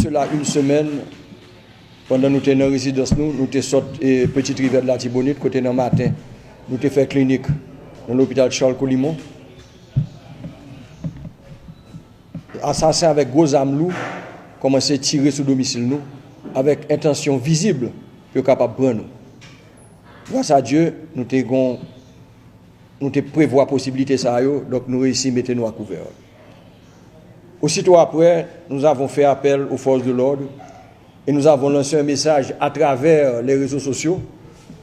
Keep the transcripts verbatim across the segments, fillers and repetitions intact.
Sela yon semèn, pandan nou te nan rezidans nou, nou te sot e Petite Rivière de l'Artibonite, kote nan maten, nou te fè klinik nan lopital Charles Colimon. Asasen avèk gwo zam lou kòmanse tire sou domisil nou, avèk entansyon vizib pou yo kapab pran nou. Gras a Dye, nou te gon, nou te prevwa posibilite sa yo, donk nou reyisi mete nou a kouvè. Aussitôt après, nous avons fait appel aux forces de l'ordre et nous avons lancé un message à travers les réseaux sociaux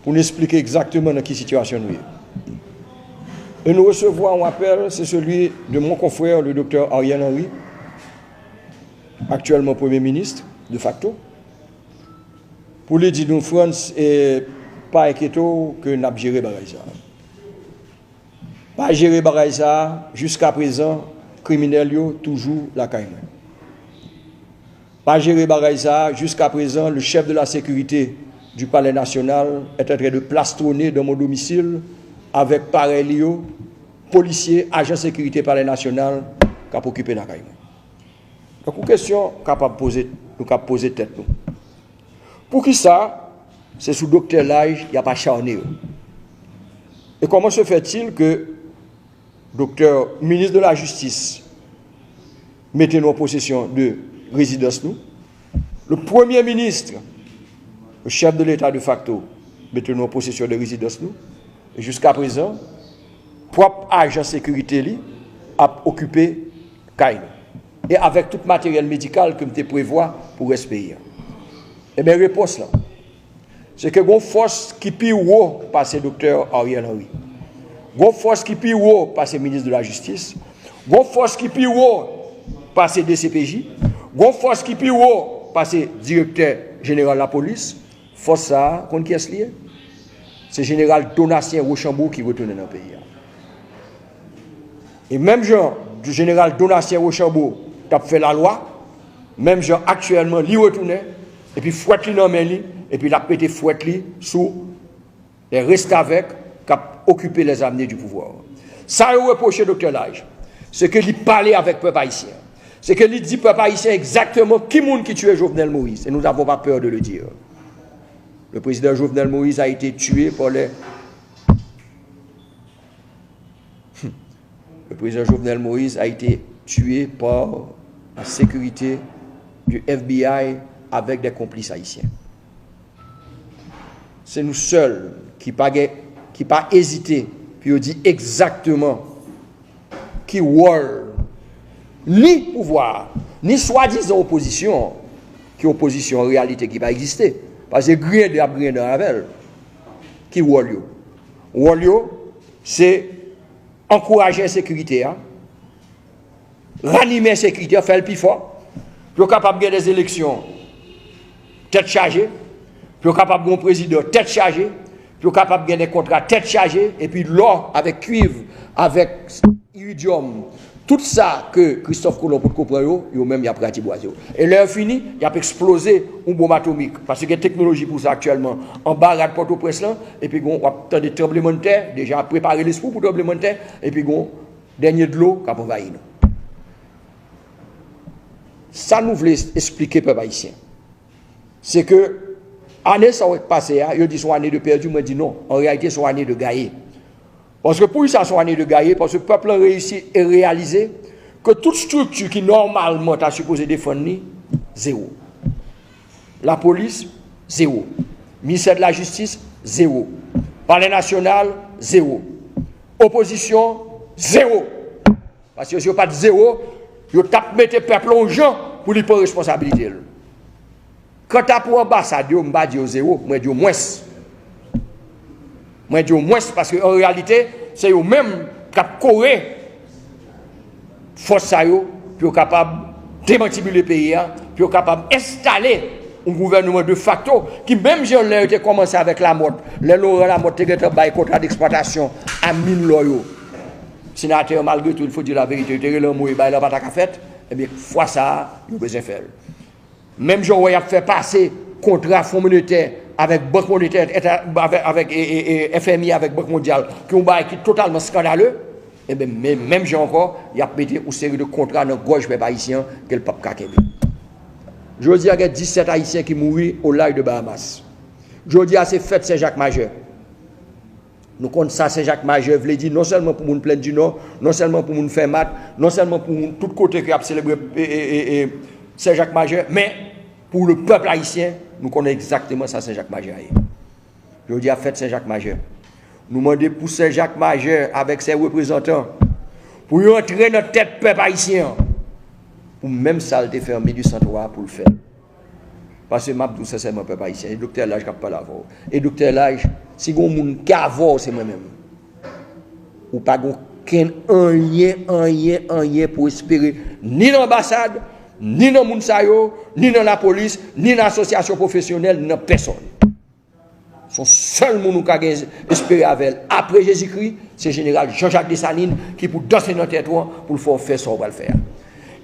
pour nous expliquer exactement dans quelle situation nous sommes. Et nous recevons un appel, c'est celui de mon confrère, le docteur Ariel Henry, actuellement Premier ministre, de facto, pou li di nou, Frantz, e, pa enkyete w ke n ap jere bagay sa a. Pa jere bagay sa a, jiskaprezan, kriminèl yo toujou lakay mwen. Pa jere bagay sa a, jiskaprezan, le chef de la sécurité du Palais National est en train de plastronner dans mon domicile avec parèy li yo, polisye, ajan sekirite Palè Nasyonal k ap okipe lakay mwen. Donk, yon kesyon kapab poze, nou kab poze tèt nou. Poukisa se sou doktè Laj y ap acharne yo? Et comment se fait-il que doktè, ministre de la Justice, mete nou an posesyon de rezidans nou? Le Premye Minis, le chef de l'État de facto, mete nou an posesyon de rezidans nou? E jiskaprezan, pwòp ajan sekirite li ap okipe kay nou. E avèk tout materyèl medikal ke m te prevwa pou rès peyi a. Ebyen, repons lan, se ke gon fòs ki pi wo pase doktè Ariel Henry. Gon fòs ki pi wo pase minis de la jistis. Gon fòs ki pi wo pase D C P J. Gon fòs ki pi wo pase direktè jeneral lapolis. Fòs sa a, konn kiyès li ye? Se jeneral Donatien Rochambeau ki retounen nan peyi a. E menm jan jeneral Donatien Rochambeau t ap fè lalwa, menm jan aktyèlman li retounen, epi fwèt li nan men li, epi l ap mete fwèt li sou les restavèk k ap okipe les amenés du pouvoir. Sa yo repwoche doktè Laj, se ke li pale avèk pèp ayisyen. Se ke li di pèp ayisyen egzakteman ki moun ki tiye Jovenel Moïse. Et nous n'avons pas peur de le dire. Le président Jovenel Moïse a été tué par les Le président Jovenel Moïse a été tué par la sécurité du F B I avec des complices haïtiens. Se nou sèl ki pa gen, ki pa ezite pou yo di egzakteman ki wòl ni pouvwa a, ni swadizan opozisyon an, ki opozisyon an reyalite ki pa egziste, paske griyen de ap griyen dan avè l. Ki wòl yo? Wòl yo, se ankouraje ensekirite a, ranime ensekirite a, fè l pi fò, pou yo kapab gen de eleksyon tèt chaje, pou yo kapab gen yon prezidan tèt chaje, pou yo kapab gen de kontra tèt chaje, epi lò avèk kwiv, avèk iridyòm, tout sa ke Kristòf Kolon potko pran yo, yo menm y ap ratibwaze yo. E lè yo fini, y ap eksploze yon bonm atomik. Paske gen teknoloji pou sa aktyèlman. Anba rad Pòtoprens lan, epi gon, w ap tande tranblemanntè, deja prepare lespri w pou tranblemanntè, epi gon dènye dlo k ap anvayi nou. Sa nou vle es-, esplike pèp ayisyen, se ke ane sa w pase a, yo di se yon ane de pèdi, mwen di non, an reyalite se yon ane de gaye. Paske poukisa se yon ane de gaye? Paske pèp lan reyisi e reyalize ke tout estrikti ki nòmalman ta sipoze defann li, zewo. Lapolis, zewo. Ministè de la Jistis, zewo. Palè Nasyonal, zewo. Opozisyon, zewo. Paske si yo pa t zewo, yo t ap mete pèp lan yon jan pou li pran responsabilite l. Kanta pou anbasad yo, m pa di yo zewo, mwen di yo mwens. Mwen di yo mwens paske an reyalite, se yo menm k ap kore fòs sa yo pou yo kapab demantibile peyi a, pou yo kapab enstale yon gouvènman de facto ki menm jan lè yo te kòmanse avèk Lamòt, lè Laurent Lamothe te gentan bay kontra d'exploitation a min lò yo. Senatè, malgre tou, il faut dire la vérité, yo te rele anmwe, bagay la pa ta ka fèt, ebyen, fwa sa a, yo bezwen fè l. Menm jan w wè y ap fè pase kontra Fon Monetè avèk Bank Monetè, avèk, avèk, e, e, e, F M I avèk Bank Mondyal, ki yon bagay ki totalman eskandale, ebyen, men, menm jan ankò, y ap mete yon seri de kontra nan gòj pèp ayisyen an ke l p ap ka kenbe. Jodi a gen disèt Ayisyen ki mouri au large de Bahamas. Jodi a se fèt Sen Jak Majè. Nou konn sa Sen Jak Majè vle di, non sèlman pou moun Plèn di Nò, non sèlman pou moun Fèmat, non sèlman pou moun tout kote ke ap selebre e, e, e, e, Sen Jak Majè, men pou le pèp ayisyen, nou konnen egzakteman sa Sen Jak Majè a ye. Jodi a fèt Sen Jak Majè. Nou mande pou Sen Jak Majè avèk se reprezantan, pou yo antre nan tèt pèp ayisyen an, pou menm sa l te fè an mil uit san twa pou l fè. Paske m ap di w sensèman, pèp ayisyen, e Doktè Laj k ap pale avè w. E Doktè Laj, si gon moun k avè w, se mwen menm. Ou pa gen okenn anyen, anyen, anyen pou espere, ni nan anbasad, ni nan moun sa yo, ni nan lapolis, ni nan asosyasyon pwofesyonèl, ni nan pèsonn. Se yon sèl moun ou ka gen espere avè l apre Jezikri, se jeneral Jean Jacques Dessalines ki pou danse nan tèt ou an pou l fè w fè sa w pral fè a.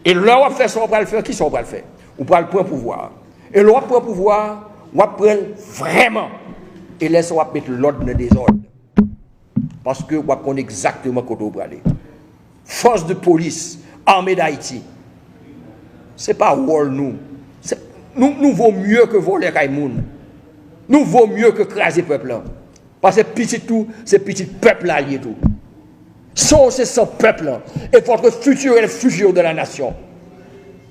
E lè w ap fè sa w pral fè, ki sa w pral fè? Ou pral pran pouvwa a. E lè w ap pran pouvwa a, w ap pran l vrèman. E lè sa w ap met lòd nan dezòd. Paske w ap konn egzakteman kote w prale. Fòs de polis, Armée d'Haïti, se pa wòl nou. Se, nou, nou vo mye ke vòlè kay moun. Nou vo mye ke kraze pèp lan. Paske pitit ou, se pitit pèp la li ye tou. San w se san pèp lan. Et votre futur est le futur de la nation.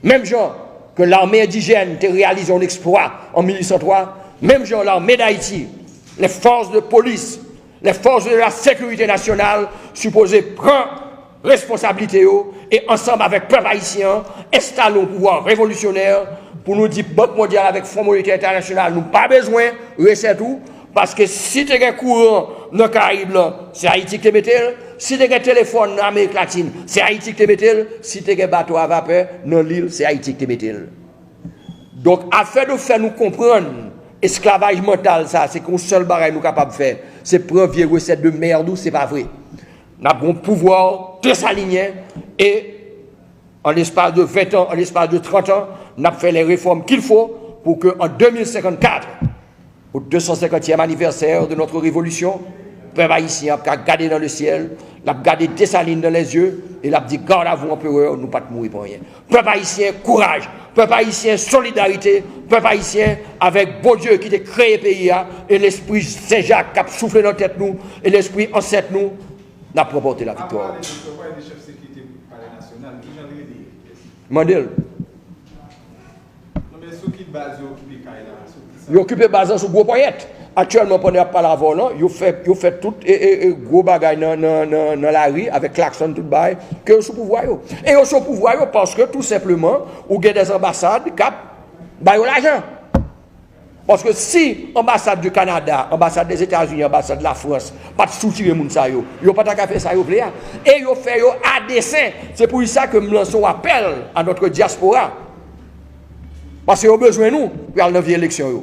Menm jan ke lame endijèn te reyalize yon eksplwa an mil uit san twa, menm jan lame d'Ayiti, les forces de police, les forces de la sécurité nationale sipoze pran responsablite yo e ansanm avèk pèp ayisyen an, enstale yon pouvwa revolisyonè pou nou di Bank Mondyal avèk Fon Monetè Entènasyonal, nou pa bezwen resèt ou, paske si te gen kouran nan Karayib lan, se Ayiti ki te mete l, si te gen telefòn nan Amerik Latin, se Ayiti ki te mete l, si te gen bato a vapè nan lil, se Ayiti ki te mete l. Donk, afè de fè nou konprann esklavaj mantal sa, se ke yon sèl bagay nou kapab fè, se pran vye resèt de mèd ou, se pa vre. N ap gen yon pouvwa desalinyen e an l'espace de vingt ans, an l'espace de trente ans, n ap fè les réformes qu'il faut pour que en deux mille cinquante-quatre, au deux cent cinquantième anniversaire de notre révolution, pèp ayisyen ap ka gade nan le syèl, l ap gade Desalin nan lèzye e l ap di, "Garde à vous, empereur, nou pa t mouri pou anyen." Pèp ayisyen, kouraj! Pèp ayisyen, solidarite! Pèp ayisyen, avèk Bondye ki te kreye peyi a e lespri Sen Jak k ap soufle nan tèt nou e lespri ansèt nou, n ap ranpòte laviktwa. Apre ale, misye, w pale de chèf sekirite Palè Nasyonal, kijan l rele? Mande l. Non, men sou ki baz yo okipe kay la? Sou ki sa? Yo okipe baz lan sou Gwo Ponyèt. Aktyèlman, pandan y ap pale avè w lan, yo fè, yo fè tout e, e, e, gwo bagay nan, nan, nan, nan lari avèk klaksòn, tout bagay, ke yo sou pouvwa yo. E yo sou pouvwa yo paske, tou senpleman, ou gen dè anbasad k ap ba yo lajan. Paske si anbasad di Kanada, anbasad Dèzetazini, anbasad Lafrans pa t soutire moun sa yo, yo pa ta ka fè sa yo vle a. E yo fè yo a desen. Se pou sa ke m lanse yon apèl a notre diaspora. Paske yo bezwen nou pou y al nan vye eleksyon yo.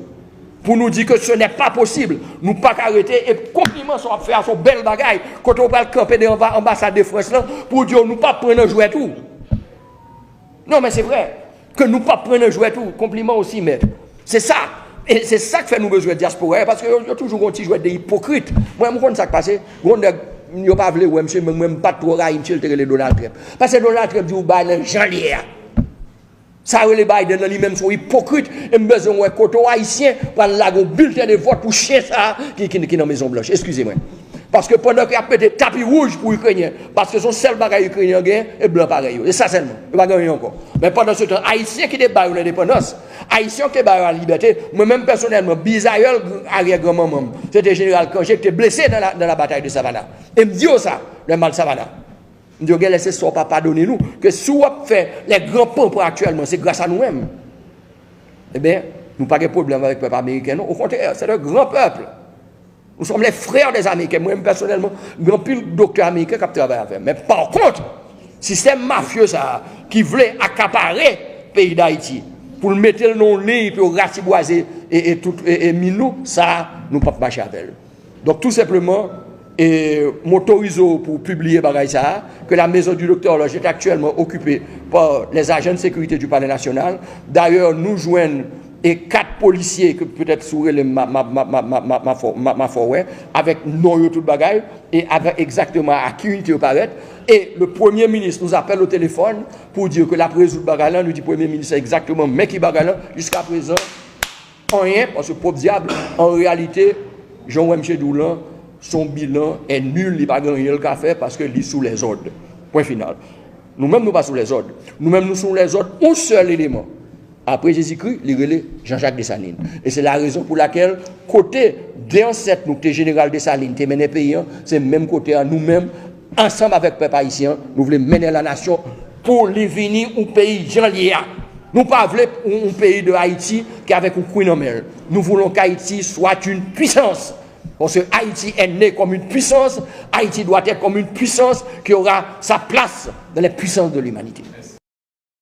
Pou nou di ke ce n'est pas possible. Nou pa ka rete. E konpliman sa w ap fè a, se yon bèl bagay. Kote w pral kanpe devan anba-, anbasad de Frans lan pou w di yo nou p ap pran nan jwèt ou. Non, men se vrè. Ke nou p ap pran nan jwèt ou. Konpliman osi, mèt. Se sa. E se sa k fè nou bezwen dyaspora a, paske yo, yo toujou gon ti jwèt de ipokrit. Mwen, m konn sa k pase. Gon nèg, yo pa vle wè misye, men mwen, m pa t twò rayi misye, l te rele Donald Trump. Paske Donald Trump di w bagay lan jan l ye a. Sa rele Biden lan, li menm se yon ipokrit, e m bezwen wè kote w Ayisyen pral lage yon bilten de vòt pou chen sa a ki, ki, ki nan Mezon Blanch. Eskize mwen. Paske pandan ke y ap mete tapi wouj pou Ikrenyen, paske se yon sèl bagay Ikrenyen an gen, e blan parèy yo. E sa sèlman. Yo pa gen anyen ankò. Men pandan se tan, Ayisyen ki te ba yo lendepandans, Ayisyen ki te ba yo lalibète, mwen menm pèsonèlman, bizayèl aryè granmanman m, se te jeneral Cangé ki te blese nan la, nan la batay de Savannah. E m di yo sa, lè m al Savannah. M di yo, genlè se sa w pa padone nou, ke si w ap fè les grands panpan aktyèlman, se gras a nou menm. Ebyen, nou pa gen pwoblèm avèk pèp ameriken, non. Okontrè, c'est le grand peuple. Nous sommes les frères des Américains. Mwen menm pèsonèlman, gen anpil doktè ameriken k ap travay avè m. Men pa kont, sistèm mafye sa a ki vle akapare peyi Dayiti pou l mete l nan yon liy pou yo ratibwaze e, e tout e, e min nou, sa a, nou p ap mache avè l. Donk, tou senpleman, e, m otorize w pou w pibliye bagay sa a, que la maison du docteur Loge est actuellement occupée par les agents de sécurité du Palais National. D'ailleurs, nou jwenn e kat polisye ke petèt si w rele m, m ap fè w wè, avèk non yo, tout bagay, e avèk egzakteman ak ki inite yo parèt. E le premye minis nous appelle au téléphone pour dire que l ap rezoud bagay lan, nou di premye minis egzakteman men ki bagay lan, jiskaprezan, anyen, paske pwòp dyab, an reyalite, jan w wè misye di w lan, son bilan è nil, li pa gen anyen l ka fè paske li sou lèzòd. Pwen final. Nou menm, nou pa sou lèzòd. Nou menm, nou sou lèzòd yon sèl eleman. Apre Jezikri, li rele Jean-Jacques Dessalines. E se la rezon pou lakèl, kote de ansèt nou, ki te jeneral Desalin, te mennen peyi an, se menm kote a nou menm, ansanm avèk pèp ayisyen an, nou vle mennen lanasyon pou li vini yon peyi jan l ye a. Nou pa vle yon, yon peyi de Ayiti ki avèk yon kwi nan men l. Nous voulons qu'Haïti soit une puissance. Parce que Haïti est née comme une puissance, Haïti doit être comme une puissance qui aura sa place dans les puissances de l'humanité.